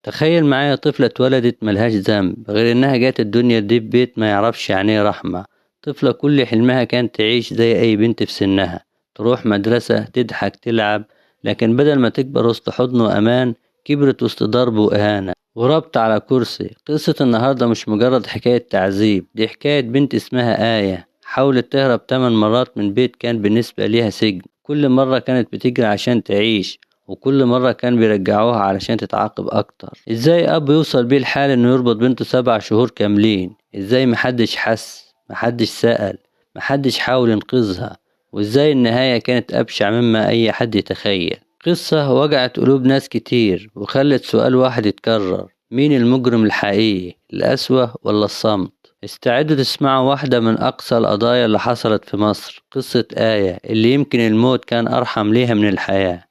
تخيل معايا طفلة اتولدت ملهاش ذنب غير إنها جات الدنيا دي ببيت ما يعرفش يعني إيه رحمة. طفلة كل حلمها كان تعيش زي أي بنت في سنها، تروح مدرسة، تضحك، تلعب، لكن بدل ما تكبر وسط حضن وأمان كبرت وسط ضرب وإهانة وربط على كرسي. قصة النهاردة مش مجرد حكاية تعذيب، دي حكاية بنت اسمها آية حاولت تهرب 8 مرات من بيت كان بالنسبة ليها سجن. كل مرة كانت بتجري عشان تعيش، وكل مرة كان بيرجعوها علشان تتعاقب أكتر. إزاي أب يوصل بيه الحال إنه يربط بنته 7 شهور كاملين؟ إزاي محدش حس، محدش سأل، محدش حاول ينقذها؟ وإزاي النهاية كانت أبشع مما أي حد يتخيل؟ قصة وجعت قلوب ناس كتير وخلت سؤال واحد يتكرر: مين المجرم الحقيقي، القسوة ولا الصمت؟ استعدوا تسمعوا واحدة من أقصى القضايا اللي حصلت في مصر، قصة آية اللي يمكن الموت كان أرحم ليها من الحياة.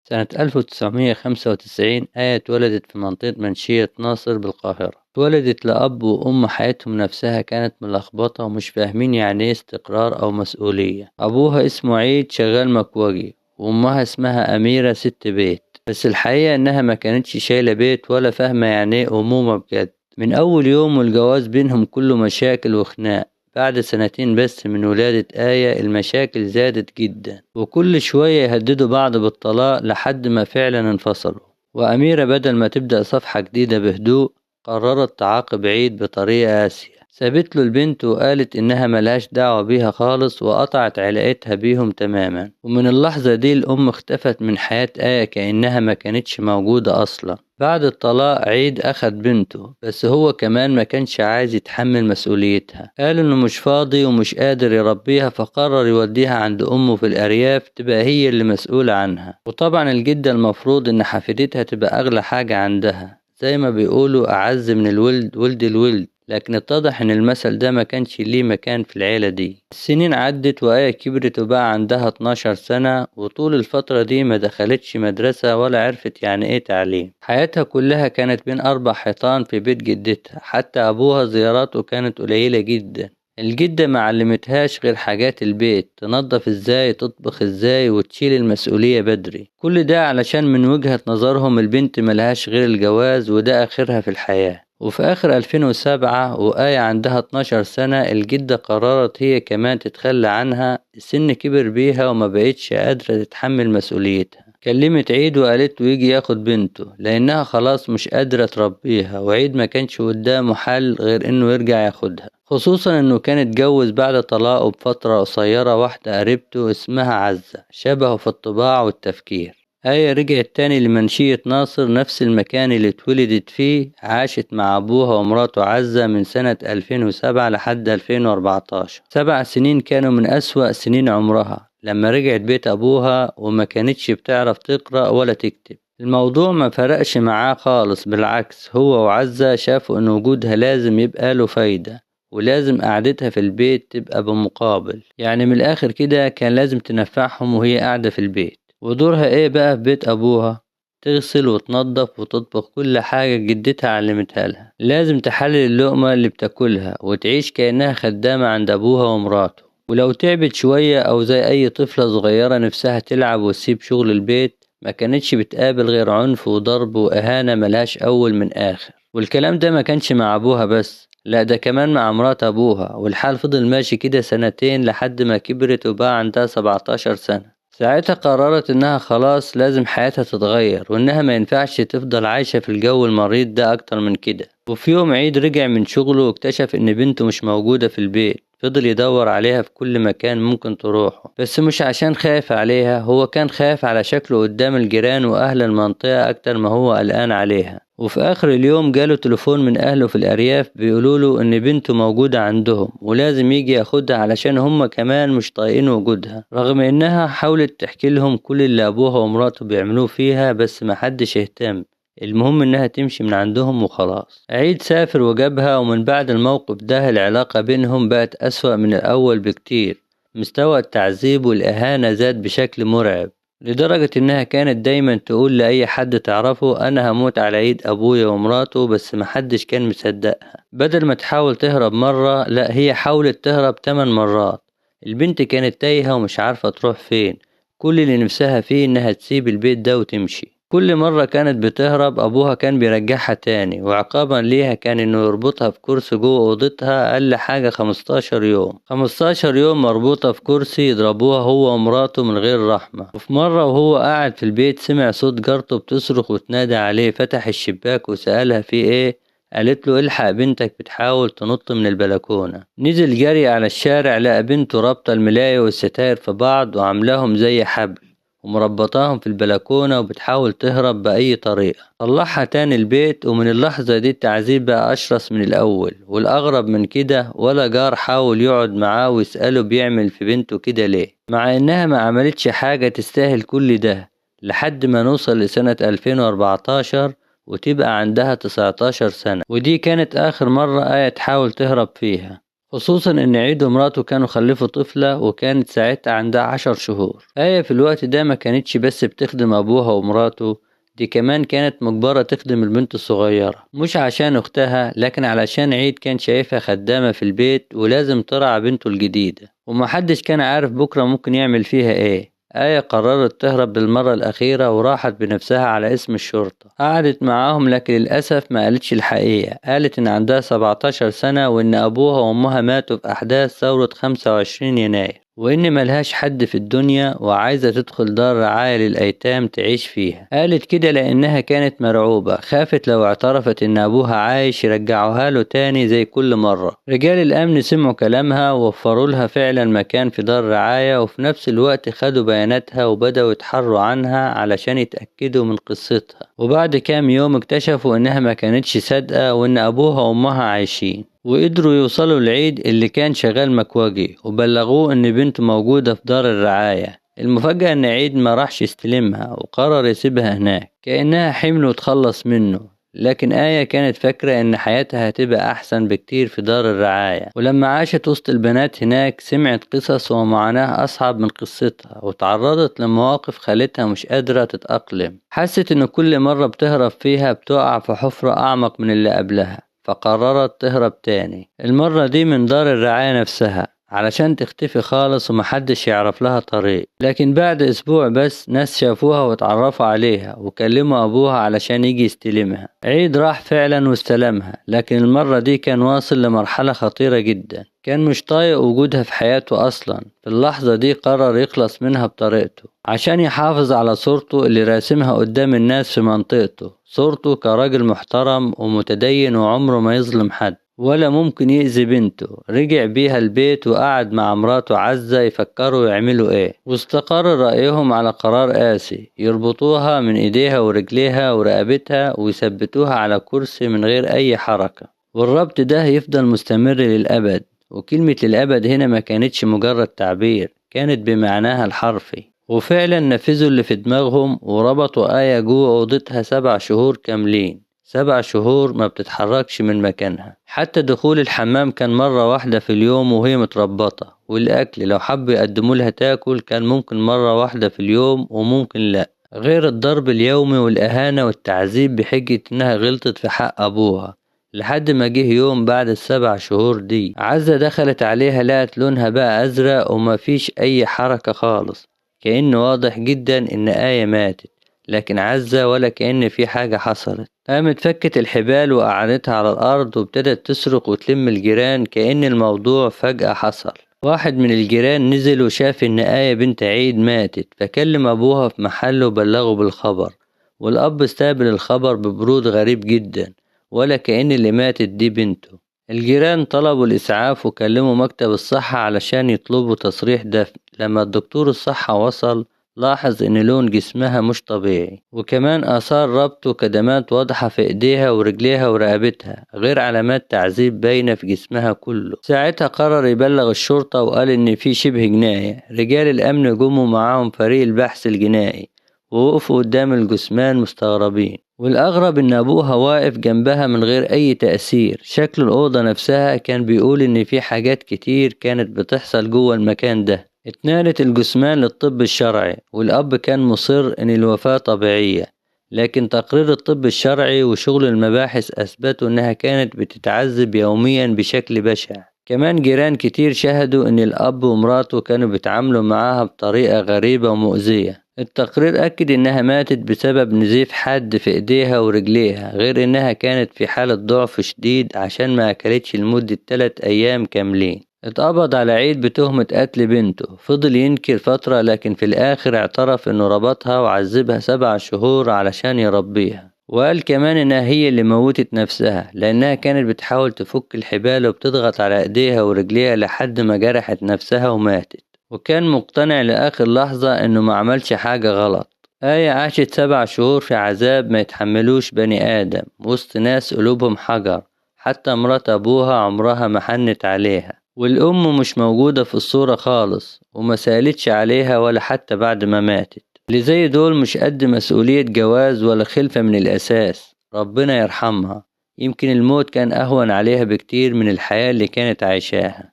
سنة 1995 آية اتولدت في منطقة منشية ناصر بالقاهرة. اتولدت لأب وأم حياتهم نفسها كانت ملخبطة ومش فاهمين يعني ايه استقرار أو مسؤولية. أبوها اسمه عيد، شغال مكواجي، وأمها اسمها أميرة، ست بيت. بس الحقيقة إنها ما كانتش شايلة بيت ولا فاهمة يعني ايه أمومة بجد. من أول يوم والجواز بينهم كله مشاكل وخناق. بعد 2 سنين بس من ولادة آية المشاكل زادت جدا، وكل شوية يهددوا بعض بالطلاق لحد ما فعلا انفصلوا. وأميرة بدل ما تبدأ صفحة جديدة بهدوء قررت تعاقب عيد بطريقة قاسية. سابت له البنت وقالت إنها ملهاش دعوة بيها خالص، وقطعت علاقتها بيهم تماما. ومن اللحظة دي الأم اختفت من حياة آية كأنها ما كانتش موجودة أصلا. بعد الطلاق عيد أخد بنته، بس هو كمان ما كانش عايز يتحمل مسؤوليتها. قال إنه مش فاضي ومش قادر يربيها، فقرر يوديها عند أمه في الأرياف تبقى هي اللي مسؤولة عنها. وطبعا الجدة المفروض إن حفيدتها تبقى أغلى حاجة عندها، زي ما بيقولوا أعز من الولد ولد الولد، لكن اتضح ان المثل ده ما كانش ليه مكان في العيلة دي. السنين عدت وآية كبرت وبقى عندها 12 سنة، وطول الفترة دي ما دخلتش مدرسة ولا عرفت يعني ايه تعليم. حياتها كلها كانت بين 4 حيطان في بيت جدتها، حتى أبوها زياراته كانت قليلة جدا. الجدة ما علمتهاش غير حاجات البيت، تنظف ازاي، تطبخ ازاي، وتشيل المسؤولية بدري. كل ده علشان من وجهة نظرهم البنت ملهاش غير الجواز وده آخرها في الحياة. وفي آخر 2007 وآية عندها 12 سنة الجدة قررت هي كمان تتخلى عنها. السن كبر بيها وما بقتش قادرة تتحمل مسؤوليتها. كلمت عيد وقالت له يجي ياخد بنته لأنها خلاص مش قادرة تربيها، وعيد ما كانش قدامه حل غير إنه يرجع ياخدها، خصوصا إنه كان اتجوز بعد طلاقه بفترة قصيرة واحدة قريبته اسمها عزة، شبهه في الطباع والتفكير. آية رجعت تاني لمنشية ناصر، نفس المكان اللي اتولدت فيه. عاشت مع أبوها ومراته عزة من سنة 2007 لحد 2014. 7 سنين كانوا من أسوأ سنين عمرها لما رجعت بيت أبوها وما كانتش بتعرف تقرأ ولا تكتب. الموضوع ما فرقش معاه خالص، بالعكس هو وعزة شافوا إن وجودها لازم يبقى له فايدة، ولازم قعدتها في البيت تبقى بمقابل. يعني من الآخر كده كان لازم تنفعهم وهي قاعدة في البيت. ودورها ايه بقى في بيت ابوها؟ تغسل وتنظف وتطبخ كل حاجة جدتها علمتها لها. لازم تحلل اللقمة اللي بتاكلها وتعيش كأنها خدامة عند ابوها ومراته. ولو تعبت شوية او زي اي طفلة صغيرة نفسها تلعب وتسيب شغل البيت، ما كانتش بتقابل غير عنف وضرب وإهانة ملهاش أول من آخر. والكلام ده ما كانش مع أبوها بس، لا ده كمان مع مرات أبوها. والحال فضل ماشي كده 2 سنين لحد ما كبرت وبقى عندها 17 سنة. ساعتها قررت انها خلاص لازم حياتها تتغير، وانها ما ينفعش تفضل عايشة في الجو المريض ده اكتر من كده. وفي يوم عيد رجع من شغله واكتشف ان بنته مش موجودة في البيت. فضل يدور عليها في كل مكان ممكن تروحه، بس مش عشان خايف عليها، هو كان خايف على شكله قدام الجيران واهل المنطقة اكتر ما هو قلقان عليها. وفي آخر اليوم جاله تليفون من أهله في الأرياف بيقولوا له إن بنته موجودة عندهم ولازم يجي ياخدها علشان هم كمان مش طايقين وجودها، رغم إنها حاولت تحكي لهم كل اللي أبوها ومراته بيعملوه فيها، بس محدش اهتم. المهم إنها تمشي من عندهم وخلاص. عيد سافر وجابها، ومن بعد الموقف ده العلاقة بينهم بقت أسوأ من الأول بكتير. مستوى التعذيب والإهانة زاد بشكل مرعب، لدرجة إنها كانت دايما تقول لأي حد تعرفه أنا هموت على إيد أبويا ومراته، بس محدش كان مصدقها. بدل ما تحاول تهرب مرة، لا هي حاولت تهرب 8 مرات. البنت كانت تايهة ومش عارفة تروح فين، كل اللي نفسها فيه إنها تسيب البيت ده وتمشي. كل مرة كانت بتهرب أبوها كان بيرجعها تاني، وعقابا ليها كان إنه يربطها في كرسي جوه أوضتها أقل حاجة 15 يوم. 15 يوم مربوطة في كرسي يضربوها هو ومراته من غير رحمة. وفي مرة وهو قاعد في البيت سمع صوت جارته بتصرخ وتنادى عليه، فتح الشباك وسألها في إيه، قالت له الحق بنتك بتحاول تنط من البلكونة. نزل جري على الشارع لقى بنته رابطة الملاية والستاير في بعض وعاملاهم زي حبل ومربطاهم في البلكونة وبتحاول تهرب بأي طريقة. طلعها تاني البيت، ومن اللحظة دي التعذيب بقى أشرس من الأول. والأغرب من كده ولا جار حاول يقعد معاه ويسأله بيعمل في بنته كده ليه، مع إنها ما عملتش حاجة تستاهل كل ده. لحد ما نوصل لسنة 2014 وتبقى عندها 19 سنة، ودي كانت آخر مرة آية تحاول تهرب فيها، خصوصا ان عيد ومراته كانوا خلفوا طفلة وكانت ساعتها عندها 10 شهور. آية في الوقت ده ما كانتش بس بتخدم ابوها ومراته، دي كمان كانت مجبرة تخدم البنت الصغيرة، مش عشان اختها لكن علشان عيد كان شايفها خدامة في البيت ولازم ترعى بنته الجديدة، ومحدش كان عارف بكرة ممكن يعمل فيها ايه. آية قررت تهرب بالمرة الأخيرة وراحت بنفسها على اسم الشرطة. قعدت معاهم لكن للأسف ما قالتش الحقيقة، قالت إن عندها 17 سنة وإن أبوها وأمها ماتوا في أحداث ثورة 25 يناير، وإن ملهاش حد في الدنيا وعايزة تدخل دار رعاية للأيتام تعيش فيها. قالت كده لأنها كانت مرعوبة، خافت لو اعترفت إن أبوها عايش يرجعوها له تاني زي كل مرة. رجال الأمن سمعوا كلامها ووفروا لها فعلا مكان في دار رعاية، وفي نفس الوقت خدوا بياناتها وبدأوا يتحروا عنها علشان يتأكدوا من قصتها. وبعد كام يوم اكتشفوا إنها ما كانتش صادقة وإن أبوها وأمها عايشين، وقدروا يوصلوا لعيد اللي كان شغال مكواجي وبلغوه ان بنته موجودة في دار الرعاية. المفاجأة ان عيد ما راحش يستلمها وقرر يسيبها هناك كأنها حمل وتخلص منه. لكن آية كانت فاكرة ان حياتها هتبقى احسن بكتير في دار الرعاية، ولما عاشت وسط البنات هناك سمعت قصص ومعاناة اصعب من قصتها، وتعرضت لمواقف خلتها مش قادرة تتأقلم. حست ان كل مرة بتهرب فيها بتقع في حفرة اعمق من اللي قبلها، فقررت تهرب تاني، المرة دي من دار الرعاية نفسها علشان تختفي خالص ومحدش يعرف لها طريق. لكن بعد اسبوع بس ناس شافوها واتعرفوا عليها وكلموا ابوها علشان يجي يستلمها. عيد راح فعلا واستلمها، لكن المرة دي كان واصل لمرحلة خطيرة جدا، كان مش طايق وجودها في حياته اصلا. في اللحظة دي قرر يخلص منها بطريقته عشان يحافظ على صورته اللي راسمها قدام الناس في منطقته، صورته كراجل محترم ومتدين وعمره ما يظلم حد ولا ممكن يأذي بنته. رجع بيها البيت وقعد مع مراته عزة يفكروا يعملوا ايه، واستقر رأيهم على قرار قاسي، يربطوها من ايديها ورجليها ورقبتها ويثبتوها على كرسي من غير اي حركة، والربط ده يفضل مستمر للأبد. وكلمة للأبد هنا ما كانتش مجرد تعبير، كانت بمعناها الحرفي. وفعلا نفذوا اللي في دماغهم وربطوا آية جوه أوضتها 7 شهور كاملين، 7 شهور ما بتتحركش من مكانها. حتى دخول الحمام كان مرة واحدة في اليوم وهي متربطة، والأكل لو حبوا يقدموا لها تاكل كان ممكن مرة واحدة في اليوم وممكن لا، غير الضرب اليومي والإهانة والتعذيب بحجة إنها غلطت في حق أبوها. لحد ما جه يوم بعد ال7 شهور دي عزة دخلت عليها لقت لونها بقى أزرق وما فيش أي حركة خالص، كأنه واضح جدا إن آية ماتت، لكن عزة ولا كأن في حاجة حصلت. قامت فكت الحبال وقعدتها على الأرض وابتدت تصرخ وتلم الجيران كأن الموضوع فجأة حصل. واحد من الجيران نزل وشاف إن آية بنت عيد ماتت، فكلم أبوها في محله وبلغه بالخبر، والأب استقبل الخبر ببرود غريب جدا ولا كأن اللي ماتت دي بنته. الجيران طلبوا الإسعاف وكلموا مكتب الصحة علشان يطلبوا تصريح دفن. لما الدكتور الصحة وصل لاحظ إن لون جسمها مش طبيعي، وكمان آثار ربط وكدمات واضحة في إيديها ورجليها ورقبتها، غير علامات تعذيب باينة في جسمها كله. ساعتها قرر يبلغ الشرطة وقال إن في شبه جناية. رجال الأمن جموا معاهم فريق البحث الجنائي ووقفوا قدام الجثمان مستغربين، والأغرب إن أبوها واقف جنبها من غير أي تأثير. شكل الأوضة نفسها كان بيقول إن في حاجات كتير كانت بتحصل جوه المكان ده. اتنقلت الجثمان للطب الشرعي، والأب كان مصر إن الوفاة طبيعية، لكن تقرير الطب الشرعي وشغل المباحث أثبتوا إنها كانت بتتعذب يوميا بشكل بشع. كمان جيران كتير شهدوا إن الأب ومراته كانوا بيتعاملوا معاها بطريقة غريبة ومؤذية. التقرير أكد إنها ماتت بسبب نزيف حاد في إيديها ورجليها، غير إنها كانت في حالة ضعف شديد عشان ما أكلتش لمدة 3 أيام كاملين. اتقبض على عيد بتهمة قتل بنته، فضل ينكر فترة لكن في الآخر اعترف إنه ربطها وعذبها 7 شهور علشان يربيها، وقال كمان إنها هي اللي موتت نفسها لأنها كانت بتحاول تفك الحبال وبتضغط على إيديها ورجليها لحد ما جرحت نفسها وماتت. وكان مقتنع لآخر لحظة إنه ما عملش حاجة غلط. آية عاشت 7 شهور في عذاب ما يتحملوش بني آدم، وسط ناس قلوبهم حجر، حتى مرات أبوها عمرها ما حنت عليها، والأم مش موجودة في الصورة خالص وما سألتش عليها ولا حتى بعد ما ماتت. اللي زي دول مش قد مسؤولية جواز ولا خلفة من الأساس. ربنا يرحمها، يمكن الموت كان أهون عليها بكتير من الحياة اللي كانت عايشاها.